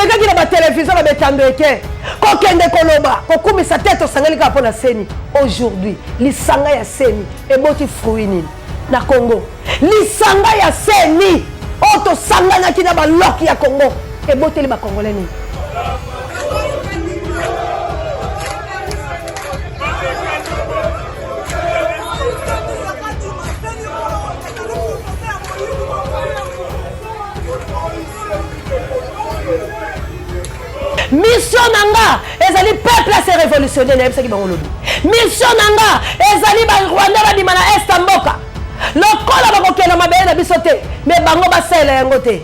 Tolekaki na batelevizio na betando eke kokende koloba kokumisa te, tosangani kaka mpo na CENI. Aujourd'hui lisanga ya CENI eboti fruit nini na Congo? Lisanga ya CENI oyo tosanganaki na baloki ya Congo eboteli bakongole nini? Mission na nga ezali peuple ase révolutionnaire, nayebisaki bango lobi. Mission na nga ezali ba Rwandais babima na est ya mboka, lokola bakokende mabele na biso te, me bango basalela yango te.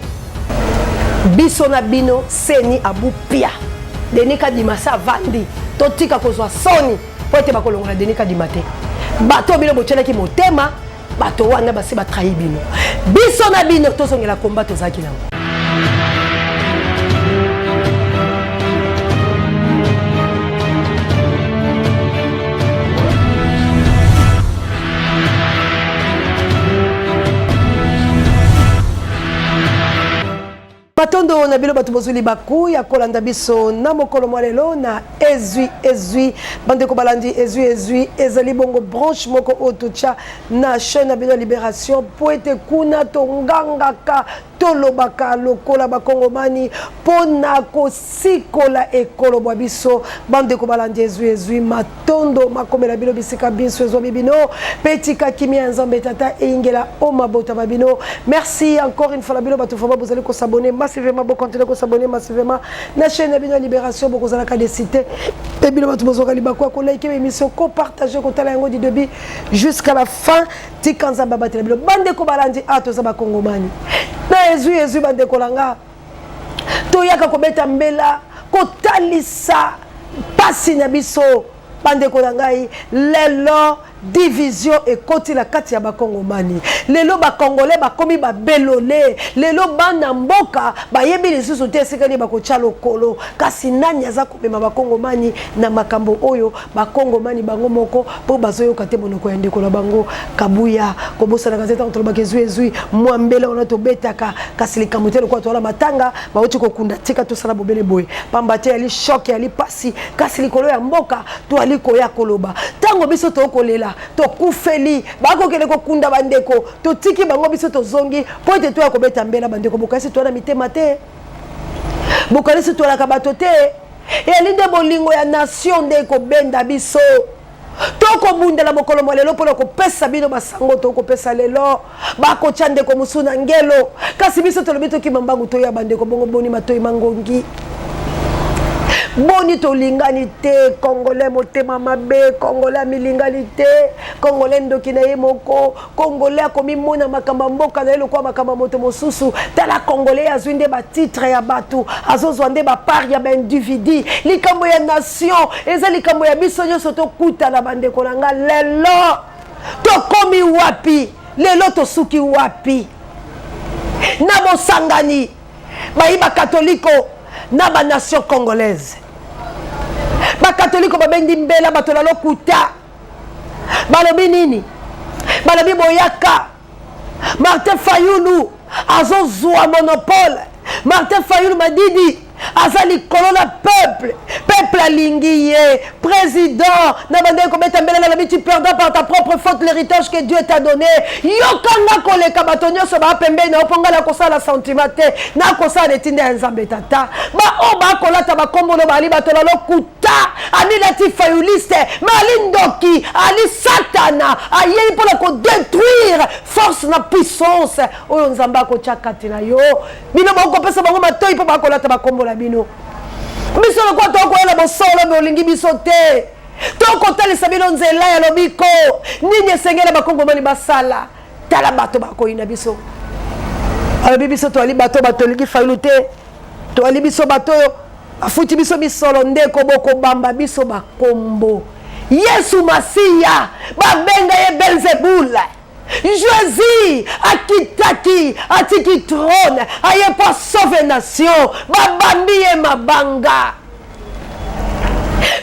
Biso na bino CENI abupia Denis Kadima se avandi, totika kozwa soni mpo ete bakolongola Denis Kadima te. Bato bino botyelaki motema, bato wana basi batrahi bino. Biso na bino tozongela komba tozalaki nango. Matondo na bino bato bozwi libaku ya kolanda biso na mokolo mwa lelo na ezwi ezwi. Bandeko balandi ezwi ezwi ezali bongo branche moko oyo totya na chaîne na bino ya Liberation, mpo ete kuna tongangaka, tolobaka lokola bakongomani mpo na kosikola ekolo bwa biso. Bandeko balandi ezwi ezwi, matondo makomela bino bisika binso ezwami bino, mpe tika kimia ya Nzambe Tata eyingela o mabota ma bino. Merci encore une fois na bino bato vraiment bozali kosabonner massivement, bokontinue kosabonner massivement na chaîne na bino ya Libération, bokozalaka desite. Mpe bino bato bozwaka libaku ya kolike émission, kopartage, kotala yango du début jusqu'à la fin, tika Nzambe abatela bino. Bandeko balandi, a toza bakongomani na ezwi ezwi. Bandeko na nga, toyaka kobeta mbela kotalisa mpasi na biso. Bandeko na ngai, lelo division ekoti na kati ya bakongomani. Lelo bakongole bakomi babelole. Lelo bana mboka bayebi lisusu te esika nini bakotya lokolo. Kasi nani aza komema bakongomani na makambo oyo? Bakongomani bango moko, mpo bazoyoka te monoko ya ndeko na bango Kabuya. Kobosanaka te, ntango tolobaka ezwi ezwi, mwa mbela wana tobetaka, kasi likambo te. Lokola toala matanga bauti kokunda, tika tosala bobele boye, pamba te yali choc, yali pasi, kasi likolo ya mboka toali koya koloba. Ntango biso tokolela, tokufeli, bakokende kokunda bandeko, totiki bango, biso tozongi mpo ete toya kobeta mbela. Bandeko, bokanisi toya na mitema te? Bokanisi toyalaka bato te? Eyali nde bolingo ya nation nde ekobenda biso. Tokobundela mokolo mwa lelo mpona kopesa bino basango tokopesa lelo. Bakotya ndeko mosusu na ngelo, kasi biso tolobi tokima mbangu toya. Bandeko, bongo boni matoi mangongi? Boni tolingani te? Congolais motema mabe, congolais amilingani te, congolais ndoki na ye moko, congolais akomimona makambo ya mboka na ye lokola makambo ya moto mosusu. Tala congolais azwi nde batitre ya bato, azozwa nde bapart ya baindividu. Likambo ya nation eza likambo ya biso nyonso. Tokutana bandeko na nga, lelo tokomi wapi? Lelo tosuki wapi na bosangani bayi bakatoliko na banation congolaise? Bakatoliko babendi mbela, bato na lokuta. Balobi nini? Balobi boyaka, Martin Fayulu azozwa monopole, Martin Fayulu Madidi aza likolo na peuple, peuple alingi ye président. Na bandeki kobeta mbela, nalobi tu perdras par ta propre faute l'héritage que Dieu t'a donné. Yokanga koleka bato nyonso baa pembeni na yo, mpo ngai nakosala sentiment te, nakosala na etinda ya Nzambe Tata. Baoyo bakolata bakombono baali bato na lokuta, amilati fayuliste me ali ndoki, ali satana, ayei mpona kodétruire force na puissance oyo Nzambe akotya kati na yo. Bino bokopesa bango matoi mpo bakolata bakombo na bino. Biso lokola tokoya na bosolo, me olingi biso te. Tokotalisa bino nzela ya lobiko, nini esengeli bakongomani basala. Tala bato bakoyina biso, alobi biso toali bato batolingi Fayulu te, toali biso bato oyo afuti biso misolo. Ndeko, bokobamba biso bakombo. Yesu Masiya babenga ye Belzebul. Jésus akitaki, atiki trône, aye mpo asauve nation, babambi ye mabanga.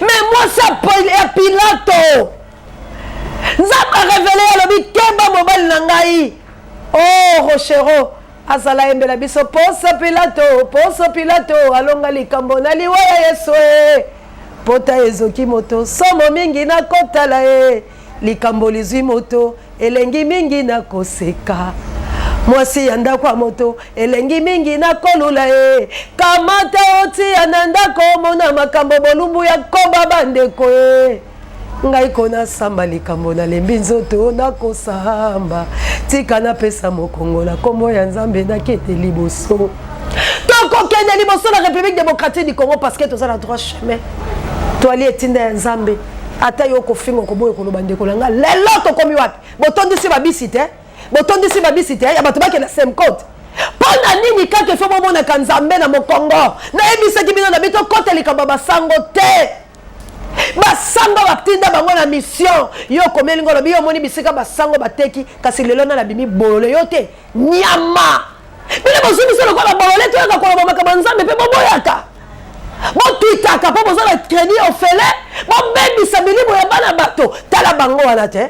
Me mwasi ya Pilato, Nzambe arevele ye, alobi keba mobali na ngai o oh, Rochero. Azala ayembela biso Ponso Pilato, Ponso Pilato alonga likambo na liwa ya Yesu e. Pota ezoki moto, somo mingi na kotala e. Likambo lizwi moto, elengi mingi na koseka. Mwasi ya ndako ya moto, elengi mingi na kolula e. Kamata otia na ndako, mona makambo bolumbu ya koba bandeko e. Ngai ko nasamba likambo nalembi nzoto nakosamba tika napesa mokongo na nkombo ya Nzambe nakende liboso. Tokokende liboso na République démocratique du Congo parce que toza na droit chemin. Toali etinda ya Nzambe. Ata yo okofinga okoboya koloba ndeko na nga lelo tokomi wapi? Botondisi babisi te, botondisi babisi te ya bato bakenda semcote. Mpo na nini kaka ifo bomonaka Nzambe na mokongo? Nayebisaki bino na bito kota likambo ya basango te. Basango batinda bango na mission. Yo okomeli ngo olobi yo omoni bisika basango bateki, kasi lelo nani abimi bolole? Yo te, nyama. Bino bozwi biso lokola bolole, toyaka koloba makambo ya Nzambe mpe boboyaka, botwitaka mpo boza na crédit ofele, bobebisa milimo ya bana bato. Tala bango wana te,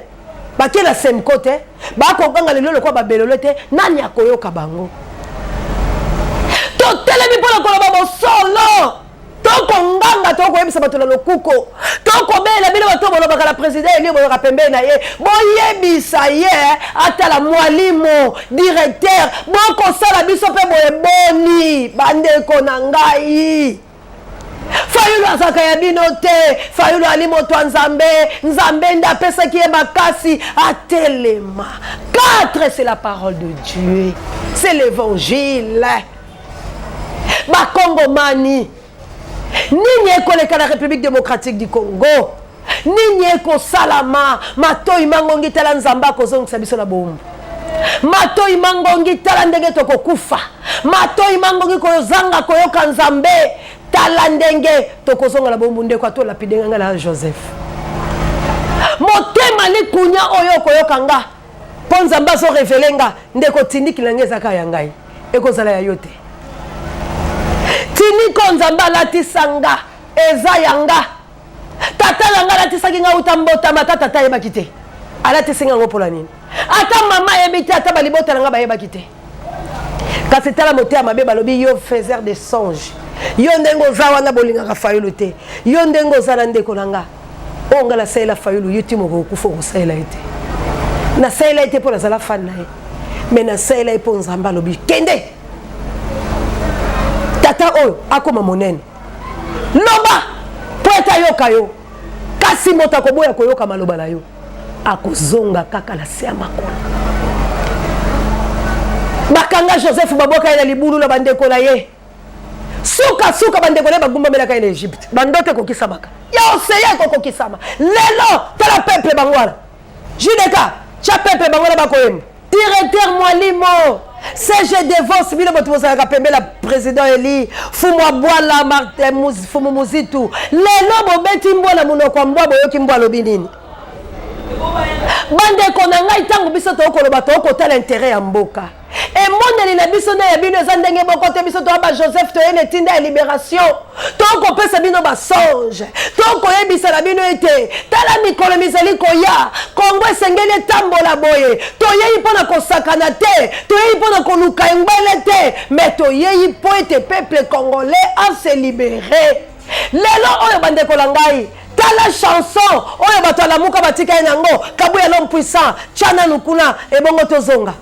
bake na semko te, bakoganga lelo lokola babelole te, nani akoyoka bango? Totelemi mpo na koloba bosolo. Tokonganga, tokoyebisa bato na lokuko, tokobela bino bato bolobaka na président Elio, bolobaka pembeni na ye, boyebisa ye atala mwalimu directeur, bokosala biso mpe boye boni bandeko na ngai. Fayulu azalaka ya bino te. Fayulu ali moto ya Nzambe. Nzambe nde apesaki ye makasi atelema. 4 c'est la parole de Dieu, c'est l'évangile. Bakongomani, nini ekoleka na République démocratique du Congo? Nini ekosalama? Matoi mangongi, tala Nzambe akozongisa biso na bowumbu. Matoi mangongi, tala ndenge tokokufa. Matoi mangongi, kozanga koyoka Nzambe, tala ndenge tokozonga na bowumbu. Ndeko atolapide nga na Joseph, motema likunya oyo okoyoka nga mpo Nzambe azo revele nga. Ndeko, tindiki na nga ezaka ya ngai, ekozala ya yo te. Tiniko Nzambe alatisa nga eza ya nga. Tata na nga alatisaki nga uta mbotama, ata tata ayebaki te alatisi nga yango mpola nini, ata mama ayebi te, ata balibota na nga bayebaki te. Kasi tala motema mabe, balobi yo faiseur de songe, yo ndenge oza wana bolingaka Fayulu te, yo ndenge oza na ndeko na nga oyo nga nasalela Fayulu, yo ti moko okufa okosalela ye te. Nasalela ye te mpo nazala fan na ye, me nasalela ye mpo Nzambe alobi kende tata oyo akoma monene, loba mpo ete ayoka yo. Kasi moto akoboya koyoka maloba na yo, akozonga kaka na se ya makolo. Bakanga Joseph, babwaka ye na libulu na bandeko na ye. Suka suka bandeko na ye bagumbamelaka ye na Egypte. Bandoto ekokisamaka ya oseya ekokokisama lelo. Tala peuple bango wana, JDK tya peuple bango wana bakoyemba. Directeur Mwalimo CG Devos, bino bato bozalaka pembela président Eli Fumu Abwala Martin Fumu Muzitu, lelo bobeti mbwa na monoko ya mbwa, boyoki mbwa alobi nini? Bandeko na ngai, ntango biso tokoloba, tokotala intérêt ya mboka. Emoneli na biso na ya bino eza ndenge moko te. Biso toya ba Joseph, toye na etinda ya libération, tokopesa bino basonge, tokoyebisa na bino ete tala mikolo mizali koya, Kongo esengeli etambola boye. Toyei mpo na kosakana te, toyei mpo na koluka engbele te, me toyei mpo ete peuple congolais ase libere. Lelo oyo bandeko na ngai, tala chanson oyo bato alamuka batika ye nango, Kabuya l'homme puissant, tya nanu kuna ebongo tozonga.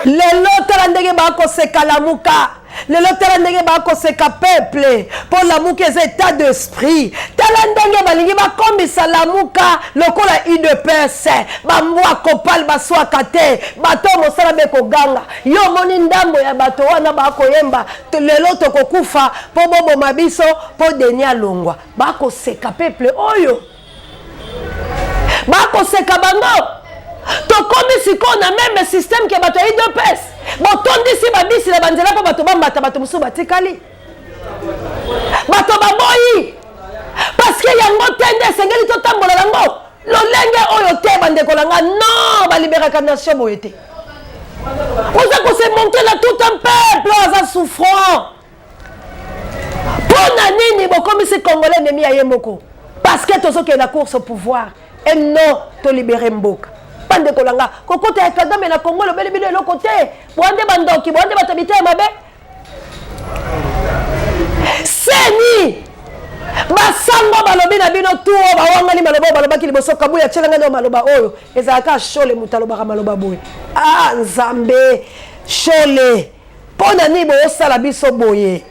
Lelo tala ndenge bakoseka Lamuka, lelo tala ndenge bakoseka peuple, mpo Lamuka eza état d'esprit. Tala ndenge balingi bakomisa Lamuka lokola UDPS, bambwa kopal baswaka te, bato mosala be koganga. Yo omoni ndambo ya bato wana bakoyemba lelo tokokufa mpo boboma biso mpo Deni alongwa. Bakoseka peuple oyo, bakoseka bango. Tokomi sikoyo na meme système ke bato ya UDPS. Botondisi babisi na banzela mpo bato bamata, bato mosusu batikali. Bato baboyi parce que yango te nde esengeli totambola yango lolenge oyo te, bandeko na nga. Non, baliberaka nation boye te. Oza kose monter na tout un peuple oyo aza souffrant. Mpo na nini bokomisi congolais ennemi ya ye moko? Parce que tozokende na course au pouvoir et non tolibere mboka. Bandeko na nga, kokota ya Kagame na Congo elobeli bino eloko te. Boa nde bandoki, boa nde bato ya mitema mabe. Seni basango balobi na bino tu oyo bawangani maloba oyo balobaki liboso. Kabuya atyelanga nde maloba oyo ezalaka Shole, moto alobaka maloba boye. Ah Nzambe, Shole, mpo na nini boyosala biso boye?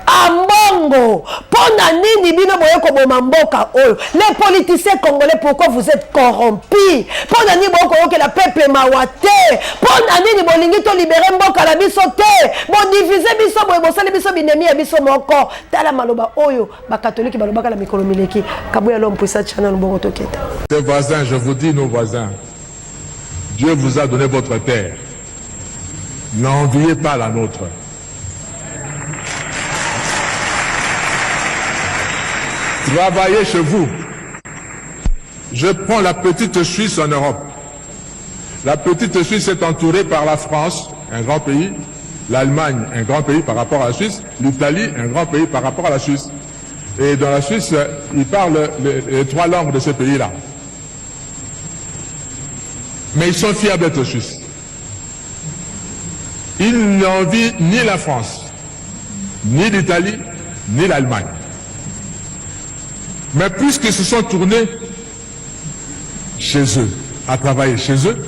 Ambongo, mpo na nini bino boye koboma mboka oyo? Les politiciens congolais, pourquoi vous êtes corrompus? Mpo na nini boye koyokela peuple mawa te? Mpo na nini bolingi tolibere mboka na biso te? Bodivise biso boye, bosali biso binemi ya biso moko. Tala maloba oyo bakatoliki balobaka na mikolo mileki. Kabuya l'homme puissant, chana lobongo toketa. Ses voisins, je vous dis, nos voisins, Dieu vous a donné votre terre. N'enviez pas la nôtre. Travaillez chez vous. Je prends la petite Suisse en Europe. La petite Suisse est entourée par la France, un grand pays, l'Allemagne, un grand pays par rapport à la Suisse, l'Italie, un grand pays par rapport à la Suisse. Et dans la Suisse, ils parlent les trois langues de ces pays-là. Mais ils sont fiers d'être Suisses. Ils n'envient ni la France, ni l'Italie, ni l'Allemagne. Mais puisqu'ils se sont tournés chez eux, à travailler chez eux,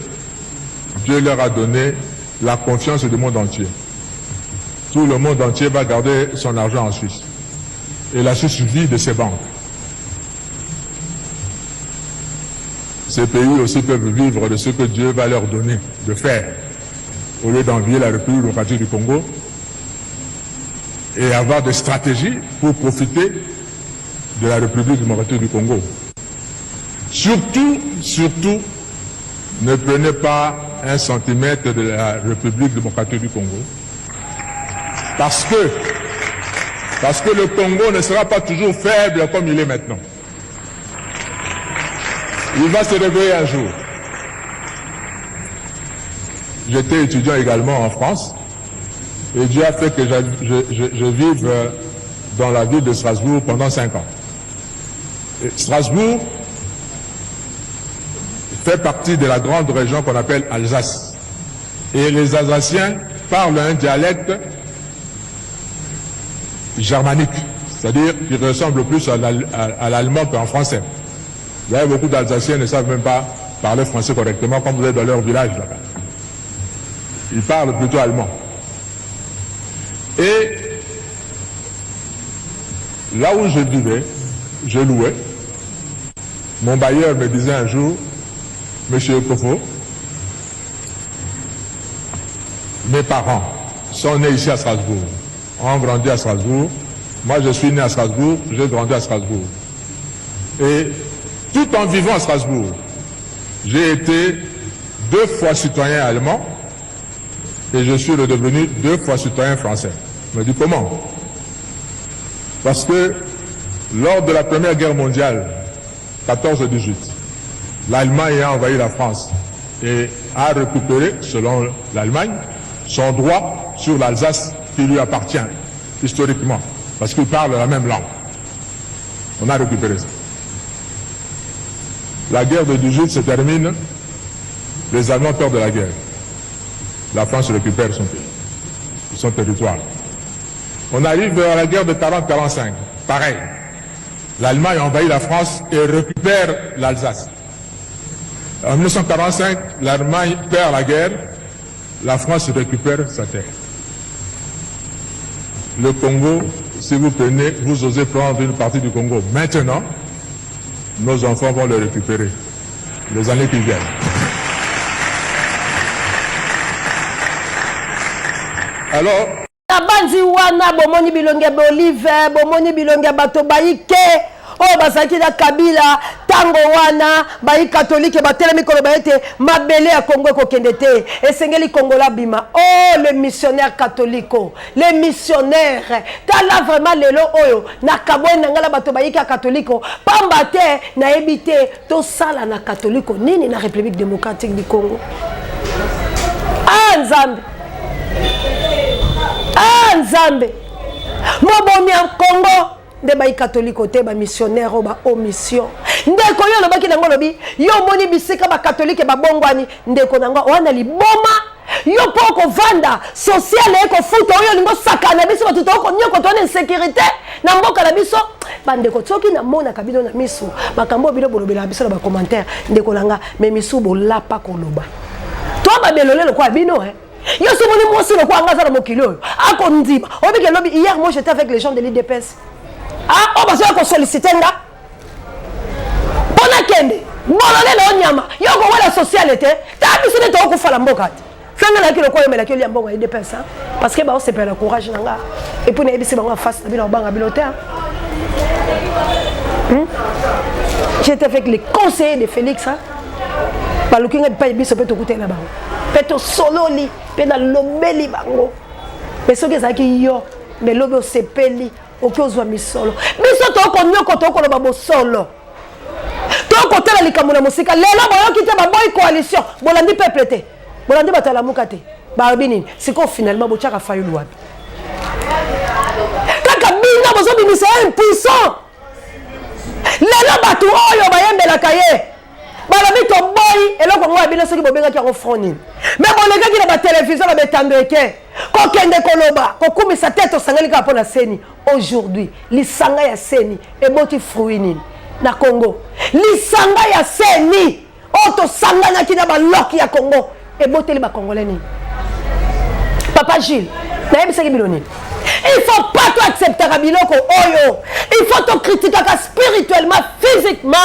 Dieu leur a donné la confiance du monde entier. Tout le monde entier va garder son argent en Suisse. Et la Suisse vit de ses banques. Ces pays aussi peuvent vivre de ce que Dieu va leur donner de faire, au lieu d'envier la République démocratique du Congo, et avoir des stratégies pour profiter de la République démocratique du Congo. Surtout, surtout, ne prenez pas un centimètre de la République démocratique du Congo, parce que le Congo ne sera pas toujours faible comme il est maintenant. Il va se réveiller un jour. J'étais étudiant également en France et Dieu a fait que je vive dans la ville de Strasbourg pendant 5 ans. Et Strasbourg fait partie de la grande région qu'on appelle Alsace. Et les Alsaciens parlent un dialecte germanique, c'est-à-dire qui ressemble plus à l'allemand qu'en français. D'ailleurs, beaucoup d'Alsaciens ne savent même pas parler français correctement quand vous êtes dans leur village là-bas. Ils parlent plutôt allemand. Et là où je vivais, je louais. Mon bailleur me disait un jour, Monsieur Ekofo, mes parents sont nés ici à Strasbourg, ont grandi à Strasbourg. Moi, je suis né à Strasbourg, j'ai grandi à Strasbourg. Et tout en vivant à Strasbourg, j'ai été 2 fois citoyen allemand et je suis redevenu 2 fois citoyen français. Je me dis comment? Parce que lors de la Première Guerre mondiale, 14-18, l'Allemagne a envahi la France et a récupéré, selon l'Allemagne, son droit sur l'Alsace qui lui appartient historiquement, parce qu'il parle la même langue. On a récupéré ça. La guerre de 18 se termine, les Allemands perdent la guerre. La France récupère son pays, son territoire. On arrive à la guerre de 40-45, pareil. L'Allemagne envahit la France et récupère l'Alsace. En 1945, l'Allemagne perd la guerre, la France récupère sa terre. Le Congo, si vous prenez, vous osez prendre une partie du Congo maintenant, nos enfants vont le récupérer les années qui viennent. Alors, nabanzi wana bomoni bilongi ya baolive, bomoni bilongi ya bato bayike. oyo bazalaki na Kabila ntango wana, bayi katolike batelemi koloba ete mabele ya Kongo ekokende te, esengeli Kongola abima. Oh, le missionnaire katoliko, le missionnaire, tala vraiment lelo oyo nakabwani na ngai na bato bayiki ya katoliko, pamba te nayebi te tosala na katoliko nini na République démocratique du Congo. Ah Nzambe, ah Nzambe, mobomi ya Congo nde bayi katoliko te, bamissionnaire oyo ba omission. Ndeko yo olobaki nango, olobi yo omoni bisika bakatolike babongwani. Ndeko na ngo wana liboma yo mpo okovanda sociale ekofuta oyo olingi osakana biso bato tokonyokoto wana insécurité na mboka na biso. Bandeko, soki namonaka bino na misu, makambo oyo bino bolobelaka biso na bacommentaire, ndeko na nga, me misu bolapa koloba to babelole lokola bino, eh. Yo so omoni mwasi lokola nga aza na mokili oyo akondima oyebiki elobi. Hier, moi, j'étais avec les gens de l'UDPS. Ah, oyo bazoya kosollicite nga mpo nakende bolole na yo nyama, yo kowela sociale te. Ta biso nde tokokufala mboka te. Fenga nayaki lokola omelaki olia mbongo ya UDPS, parce que baosepela na courage na nga. Et puis nayebisi bango face na bino, obanga bino te. J'étais avec les conseillers de Félix, hein? Baluki nga bipai biso mpe tokutani na bango mpe tosololi mpe nalobeli bango. Me soki ezalaki yo, me lobi osepeli oki ozwa misolo. Biso tokonyoko, tokoloba bosolo, tokotala likambo na mosika. Lelo boyoki te, baboyi coalition, bolandi peuple te, bolandi bato alamuka te, balobi nini sikoyo? Finalement botyaka Fayulu wapi? Kaka bino bozobimisa ye impuissant. Lelo bato oyo bayembelaka ye balobi toboyi eloko ngo ya bino. Soki bobengaki yango front nini, me bolekaki na batelevizio na betando eke kokende koloba kokumisa te, tosangani kaka mpo na CENI. Aujourd'hui lisanga ya CENI eboti fruit nini na Congo? Lisanga ya CENI oyo tosanganaki na baloki ya Congo eboteli bacongolais nini? Papa Gilles, nayebisaki bino nini? Il faut pas toacceptaka biloko oyo. Il faut tokritikaka spirituellement, physiquement.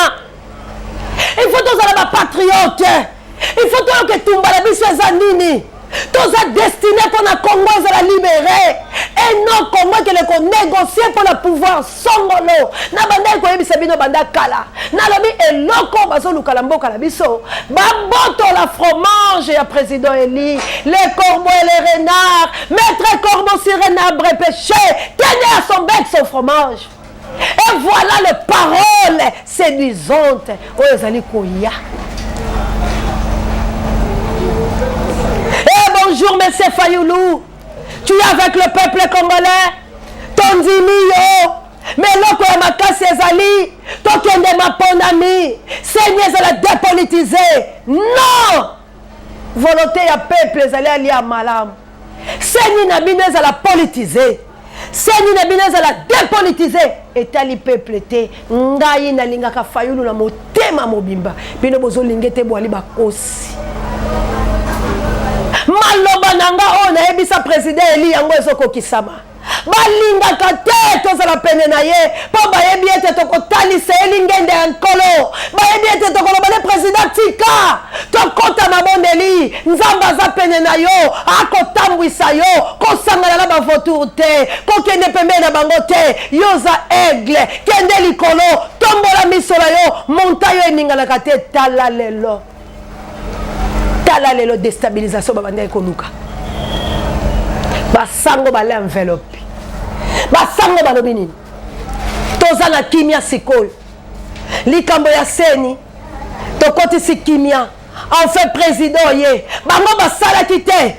Il faut tozala bapatriote. Il faut toyoka etumba na biso eza nini. Toza destiné mpo na Congo ezala libéré et non Congo ekende konégocie mpo na pouvoir songolo. Na bandaki koyebisa bino banda kala, nalobi eloko bazoluka na mboka na biso, babotola fromage ya président élu. Les corbeaux et les renards, maître corbeau sur un arbre perché tenait à son bec son fromage. Et voilà les paroles séduisantes oyo ezali koya. Eh, bonjour monsieur Fayoulou, tu es avec le peuple congolais, tondimi yo, me eloko ya makasi ezali tokende maponami, CENI ezala dépolitisé. Non, volonté ya peuple ezali alia malamu. CENI na bino ezala politisé, CENI na bino ezala dépolitisé, etali peuple te. Ngai nalingaka Fayulu na motema mobimba. Bino bozolinga ete bwali bakosi. Maloba na nga oyo nayebisa président élu, yango ezokokisama. Balingaka te tozala pene na ye mpo bayebi ete tokotalisa ye lingende ya Nkolo. Bayebi ete tokoloba ne président tika tokɔta mabondeli, Nzambe aza pene na yo, akotambwisa yo. Kosangana na bavautour te, kokende pembeni na bango te. Yo oza aigle, kende likolo, tombola miso na yo, monta yo eninganaka te. Tala lelo, tala lelo déstabilisation babandaki koluka. Basango bale enveloppe, basango balobi nini? Toza na kimia sikoyo. Likambo ya CENI, tokotisi kimia. Enfin président ye bango basalaki te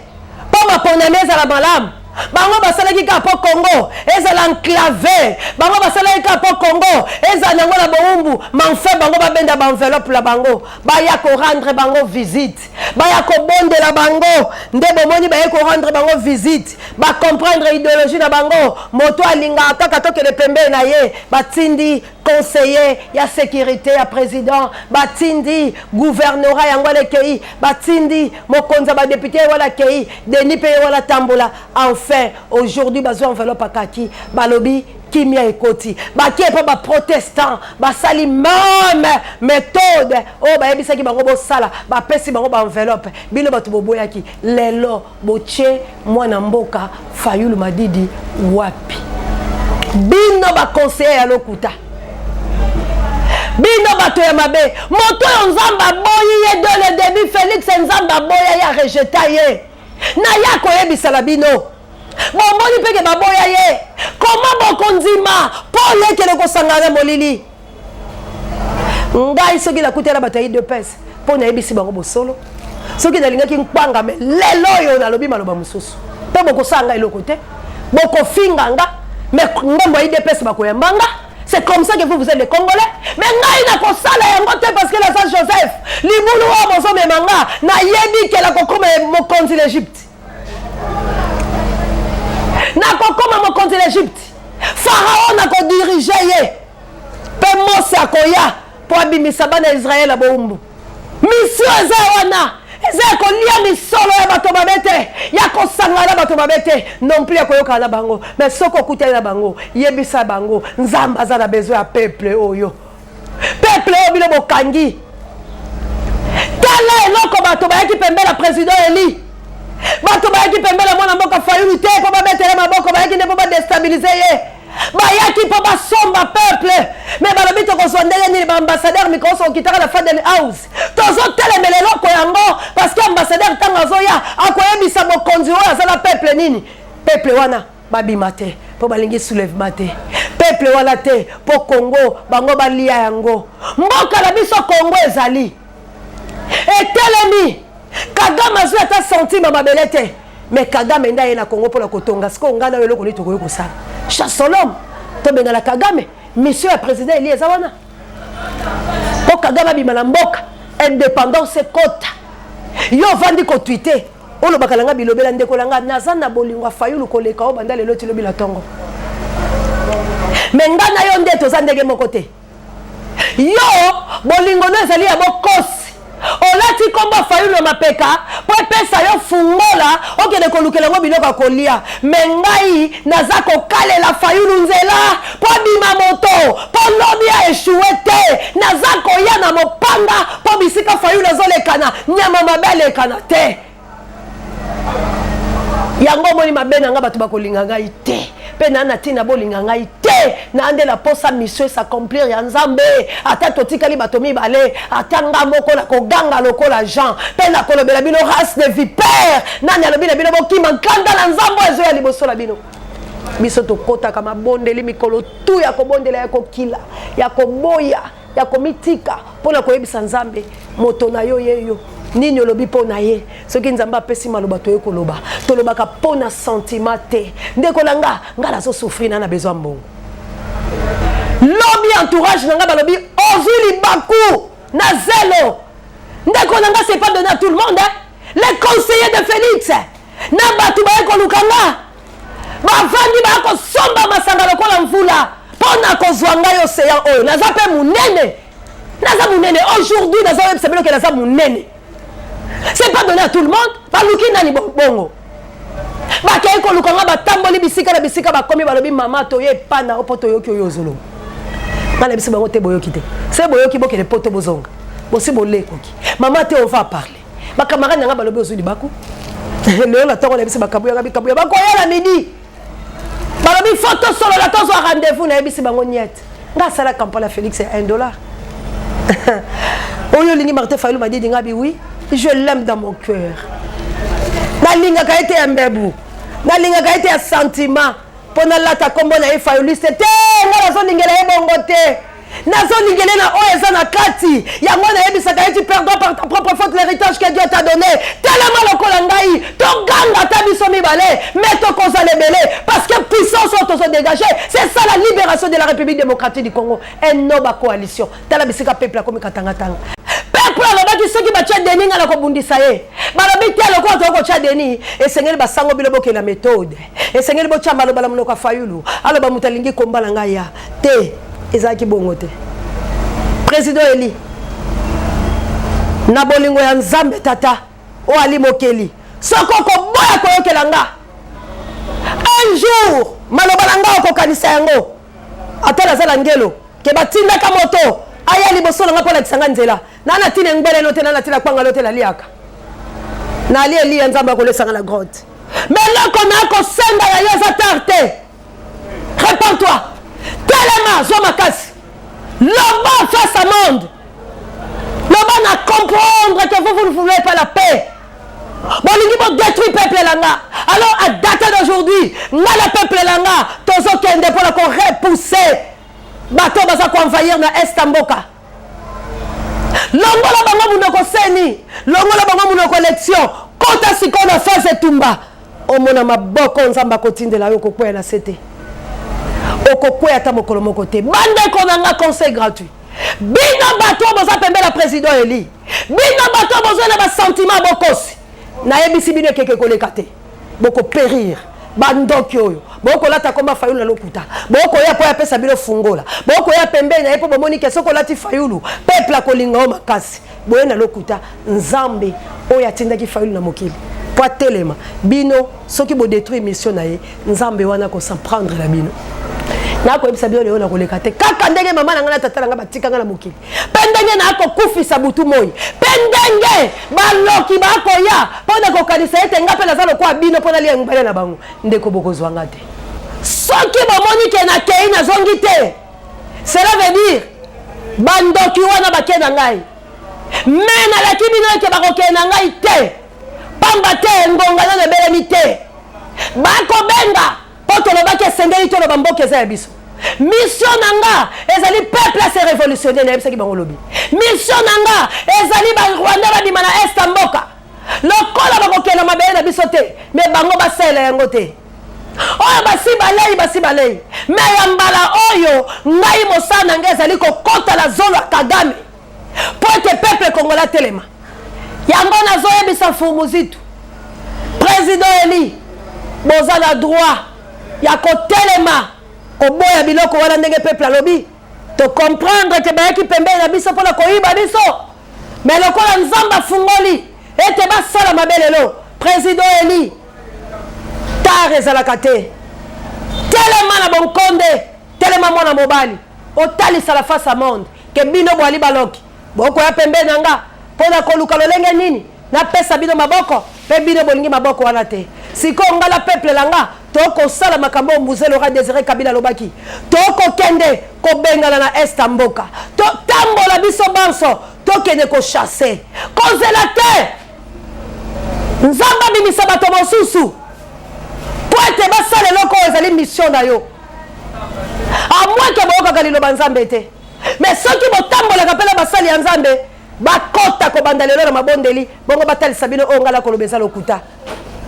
mpo maponami ezala malamu. Bango basalaki kaka mpo Congo ezala enclavé. Bango basalaki kaka mpo Congo ezala nango na bowumbu. Mais enfin bango babenda baenveloppe na bango, baya korendre bango visite, baya kobondela bango. Nde bomoni baye korendre bango visite, bacomprendre idéologie na bango. Moto alingaka kaka tokende pembeni na ye. Batindi conseiller ya sécurité ya président, batindi gouvernorat yango wana ekei, batindi mokonzi ya badéputé ye wana akei, Denis mpe ye wana tambola. Enfin aujourd'hui bazwa enveloppe akaki, balobi kimia ekoti. Bakie mpo baprotestant basali même méthode oyo bayebisaki bango bosala, bapesi bango baenveloppe. Bino bato boboyaki, lelo botie mwana mboka Fayulu Madidi wapi? Bino baconseiller ya lokuta. Bino bato ya mabe, moto oyo Nzambe aboyi ye de le début, Felix Nzambe aboya ye, arejeta ye. Na ye akoyebisa na bino. Bomoni mpe ke baboya ye. Koma bokondima mpo ye kosangana na molili. Ngai soki nakutana bato ya UDPS mpo nayebisi bango bosolo, soki nalingaki nkwanga me lelo oyo nalobi maloba mosusu mpe bokosala ngai eloko te, bokofinga nga me ngambo ya UDPS bakoyamba nga. C'est comme ça que vous, vous êtes les Congolais. Mais ngai nakosala yango te parce que naza Joseph. Libulu oyo bozomema nga, nayebi ke nakokoma mokonzi l'Egypte. Nakokoma mokonzi l'Egypte. Pharaon nakodirige ye. Mpe Mose akoya mpo abimisa bana ya Israël ya bowumbu. Mission eza wana, eza ya kolia misolo ya bato mabe te, ya kosangana na bato mabe te, non plus ya koyokana na bango. Mais soki okutani na bango, yebisa bango Nzambe aza na besoin ya peuple oyo. Peuple oyo bino bokangi. Tala eloko bato bayaki pembeni ya président Eli. Bato bayaki pembeni ya mwana mboka Fayulu te mpo babetela maboko, bayaki nde mpo badestabilize ye. Bayaki mpo basomba peuple. Me balobi tokozwa ndenge nini baambassadeur mikolo soki okitaka na Faden House. Tozotelemela eloko yango parce que ambassadeur ntango azoya akoyebisa mokonzi oyo aza na peuple nini. Peuple wana babima te mpo balingi soulèvement te. Peuple wana te mpo Congo bango balia yango. Mboka na biso Congo ezali etelemi. Kagame azwi ata centime ya mabele te. Mais Kagame nde aye na Congo mpona kotonga. Sikoyo ngai na yo eloko nini tokoki kosala? Chasse l'homme, tobengana Kagame. Mission ya président Eli eza wana mpo Kagame abima na mboka, indépendance ekota. Yo ovandi kotwite, olobaka na ngai bilobela. Ndeko na ngai, naza na bolingo ya Fayulu koleka oyo banda lelo ti lobi na ntongo. Me ngai na yo nde toza ndenge moko te. Yo bolingo no ezali ya bokosi. Olati kombo Fayulu na mapeka po epesa yo fungola okende kolukela yango biloko ya kolia. Me ngai naza kokalela Fayulu nzela po abima moto, po lobi a echoue te. Naza koya na mopanga po bisika Fayulu azolekana nyama mabe alekana te. Yango omoni mabe na nga, bato bakolinga ngai te, mpe na na ntina bolinga ngai te. Na nde na posa mission s'accomplir ya Nzambe. Ata totikali bato mibale, ata nga moko na koganga lokola Jean, mpe na kolobela bino race de vipère. Nani alobi na bino bokima nkanda na Nzambe oyo ezoya liboso na bino? Biso tokotaka mabondeli mikolo tu ya kobondela, ya kokila, ya koboya, ya komitika mpo na koyebisa Nzambe moto na yo ye yo nini olobi mpo na ye. Soki Nzambe apesi maloba, toye koloba. Tolobaka mpo na sentiment te. Ndeko na nga, nga nazosouffrir na na besoin mbongo. Lobi entourage na nga balobi ozwi libaku na zelo. Ndeko na nga, c'est pas donné à tout le monde, hein? Les conseillers de Félix na bato baye koluka nga, bavandi baya kosomba masanga lokola mvula mpo na kozwa ngai océan oyo. Naza mpe monene, naza monene aujourd'hui, naza oyebisa bino ke naza monene. C'est pas donné à tout le monde. Baluki nani bongo? Bakei koluka nga, batamboli bisika na bisika, bakomi balobi mama toye epa na yo mpo toyoki oyo ozoloba. Nga na biso bango te, boyoki te, se boyoki bokende poto bozonga bosi bolekoki. Mama te, on va parler. Bakamarade na nga balobi ozwi libaku lelo na ntongo. Na biso bakabu yanga bikabu ya bakoya na midi, balobi fo tosolola, tozwa rendez-vous. Nayebisi bango niet, nga asala campagne ya Félix ya 1 dollar. Oyo olingi Martin Fayulu Madidi, nga bi oui, je l'aime dans mon cœur. Nalingaka ye te ya mbebu, nalingaka ye te ya sentiment mpo nalata nkombo na ye Fayuliste te. Nga nazolingela ye bongo te, nazolingele na oyo eza na kati. Yango nayebisaka ye: tu perdras par ta propre faute l'héritage que Dieu t'a donné. Telema lokola ngai, toganga ata biso mibale, mais tokozala ebele, parce que puissance oyo tozodégage, c'est ça la libération de la République démocratique du Congo. Enoba coalition, tala bisika peuple akomi katangatanga. Peuple alobaki soki batia Deni, nga na kobundisa ye. Balobi te, lokola tokoki kotia Deni, esengeli basango bino bokenda méthode, esengeli botia maloba na monoko ya Fayulu, aloba moto alingi komba na ngai ya te. Ezalaki bongo te. Président Eli, na bolingo ya Nzambe Tata oyo ali mokeli, soki okoboya koyokela nga un jour, maloba na nga okokanisa yango. Ata naza na ngelo ke batindaka moto aya liboso na nga mpo alakisa nga nzela, na na ntina engbeleno te, na na ntina kwangalo te, naliaka nali eliya, Nzambe akolesanga na grotte. Me eloko na kosenga ya yo, eza tard te. Répands-toi, telema, zwa makasi, loba face. à monde. Loba na comprendre que vous, vous ne voulez pas la paix. Bolingi bo détruire peuple na nga. Alors à date d'aujourd'hui, nga na peuple na nga tozokende mpo na ko repousser bato baza ko envahir na est ya mboka. Longola bango munoko seni, longola bango munoko élection, kota sikoyo na phase etumba. Omona maboko Nzambe akotindela yo, okokweya na se te, okokweya ata mokolo moko te. Bandeko na nga, conseil gratuit, bino bato oyo boza pembeni ya président élu, bino bato oyo bozwa na basentiment bokosi, nayebisi bino, ekeke koleka te, bokopérir. Bandoki oyo bokolata komba Fayulu na lokuta, bokoya mpo apesa bino fungola, bokoya pembeni na ye mpo bomoni ke soki olati Fayulu, peuple akolinga yo makasi. Boye na lokuta. Nzambe oyo atindaki Fayulu na mokili mpo atelema bino, soki bodétruire mission na ye, Nzambe wana kos'en prendre na bino. Nakoyebisa bino lelo, nakoleka te kaka ndenge mama na ngai na tata na ngai batikanga na mokili, mpe ndenge nakokufisa butu moi, mpe ndenge baloki bakoya mpo na kokanisa ete ngai mpe naza lokola bino mpo nalia ngbele na bango. Ndeko, bokozwa nga te. Soki bomoni ke nakei, nazongi te, cela veut dire bandoki wana bake na ngai. Me nalaki bino eke bakokende na ngai te, pamba te ngonga nano ebelemi te. Bakobenga mpo tolobaki esengeli toloba mboka eza ya biso. Mission na nga ezali peuple ase révolutionnaire. Nayebisaki bango lobi, mission na nga ezali Barwandais babima na est ya mboka. Lokola bakokende mabele na biso te, me bango basalela yango te. Oyo basi balei, basi balei. Me ya mbala oyo, ngai mosala na ngai ezali kokɔta na zolo ya Kagame mpo ete peuple congolais atelema. Yango nazoyebisa Fumuzitu, président élu, boza na droit ya kotelema koboya biloko wana. Ndenge peuple alobi, tocomprendre ke bayaki pembeni na biso mpona koyiba biso, me lokola Nzambe afungoli ete basala mabe lelo, président élu, tard ezalaka te. Telema na bonkonde, telema mwana mobali, otalisa la face à monde ke bino bwali baloki. Bokoya pembeni na nga mpo na koluka lolenge nini napesa bino maboko, mpe bino bolingi maboko wana te. Sikoyo nga na peuple na nga tokosala makambo oyo Mzee Laurent Désiré Kabila alobaki. Tokokende kobengana na est ya mboka, totambola biso banso, tokende kochasser. Kozela te Nzambe abimisa bato mosusu mpo ete basala eloko oyo ezali mission na yo, à moins ke boyokaka liloba Nzambe te. Mais soki botambolaka mpe na basali ya Nzambe, bakɔta kobanda lelo na mabondeli, bongo batalisa bino oyo ngai nakoloba eza lokuta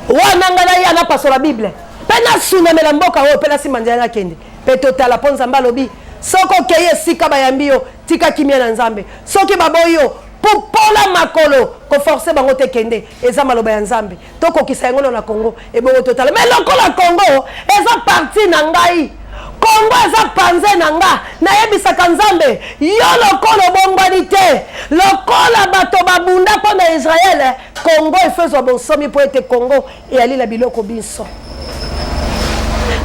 wana. Ngai naya napasola Bible mpe nasunamela mboka oyo mpe nasimba nzela nakende mpe totala, mpo Nzambe alobi soki okei esika bayambi yo, tika kimia na Nzambe. Soki baboyi yo, pupola makolo, koforcer bango te, kende. Eza maloba ya Nzambe, tokokisa yango na Congo, ebongo totala. Me lokola Congo eza parti na ngai, Kongo eza panze na nga, nayebisaka Nzambe, yo lokola obongwani te lokola bato babunda mpo na Israele, Kongo efo ezwa bonsomi, mpo ete Kongo eyali na biloko biso.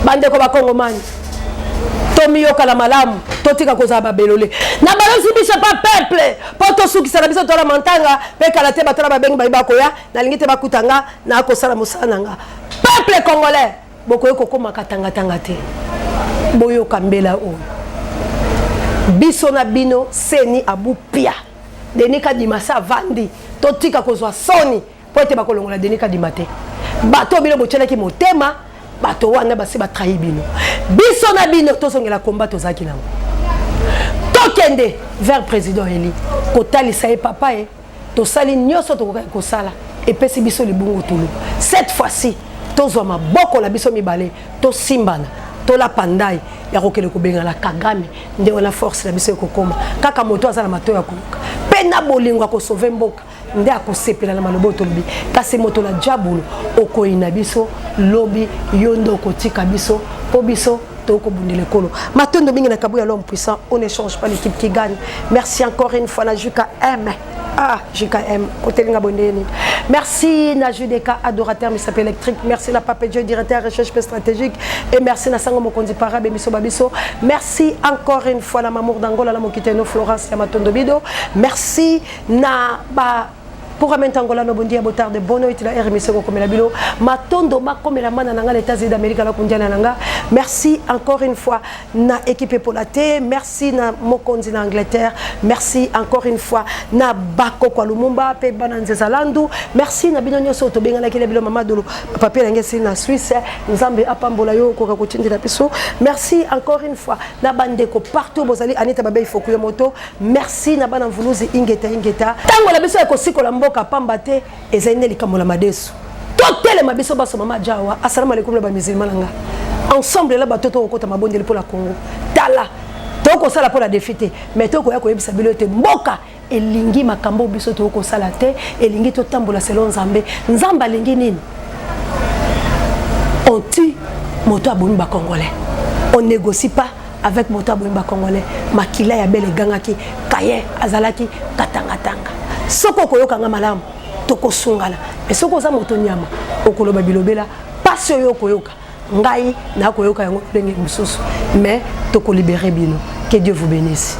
Bandeko bakongomani, tomiyokana malamu, totika kozala babelole na balosi biso pa peuple, mpo tosukisa na biso tola mantanga mpe kala te. Bato na babengi bayi bakoya, nalingi te bakuta nga nakosala mosala na nga. Peuple congolais, bokoki kokómaka tangatanga te. Boyoka mbela oyo biso na bino seni abupia Denis Kadima se avandi. Totika kozwa soni mpo ete bakolongola Denis Kadima te. Bato bino botielaki motema, bato wana basi batrahir bino. Biso na bino tozongela komba tozalaki nango, tokende vers président élu kotalisa ye papa ye tosali nyonso tokokaki kosala, epesi biso libungu tulu. Cette fois-ci tozwa maboko na biso mibale, tosimbana, tolapa ndai ya kokende kobengana Kagame. Nde wana force na biso ekokoma. Kaka moto aza na matoi ya koluka mpe na bolingo ya kosauver mboka nde akosepela na maloba oyo tolobi. Kasi moto na diabolo okoyina biso lobi, yo nde okotika biso mpo biso tokobundela ekolo. Matondo mingi na Kabuya, l'homme puissant. On ne change pas l'équipe qui gagne. Merci encore une fois na Juka M. Ah, JKM, Kotelinga Bondeni. Merci na Judeka, adorateur Misape électrique. Merci na Pape Dieu, directeur recherche stratégique. Et merci na Sango Mokonzi Parabe Miso Babiso. Merci encore une fois na Mamour d'Angola, na Mokiteno Florence Yamatondo Bido. Merci na ba Pour Amenta Angola no bondia botarde bono itila R miseko komela bilo matondo makomela mana na nga na États-Unis d'Amérique la kundiana na nga. Merci encore une fois na équipe epola te, merci na mokonzi na Angleterre, merci encore une fois na bakoko Lumumba pe bana nzeza landu. Merci na bino nyoso to benganaki na bilo mama dolo papier na ngesi na Suisse. Nzambe apambola yo koka kotindela biso. Merci encore une fois na bandeko partout bozali Anita Babey Fokuyo moto. Merci na bana mvuluzi ingeta ingeta. Tango na biso ya kosikola mboka pamba te ezali nde likambo la madesu. Totelema biso baso mama Jawa. Assalamu alaikum na ba musulman na nga. Ensemble la bato tokokota mabondeli mpo na Congo. Tala tokosala mpo na defi te mais tokoya koyebisa bino ete mboka elingi makambo biso tokosala te, elingi totambola selon Nzambe. Nzambe alingi nini? On tue moto abomi ba Congolais. On négocie pas avec moto abomi ba Congolais. Makila ya bele egangaki, Caïn azalaki katangatanga. Soki okoyoka nga malamu, tokosungana. Mais soki oza moto nyama, okoloba bilobela, pasi oyo okoyoka, ngai nakoyoka yango ndenge mosusu, mais tokolibere bino. Que Dieu vous bénisse.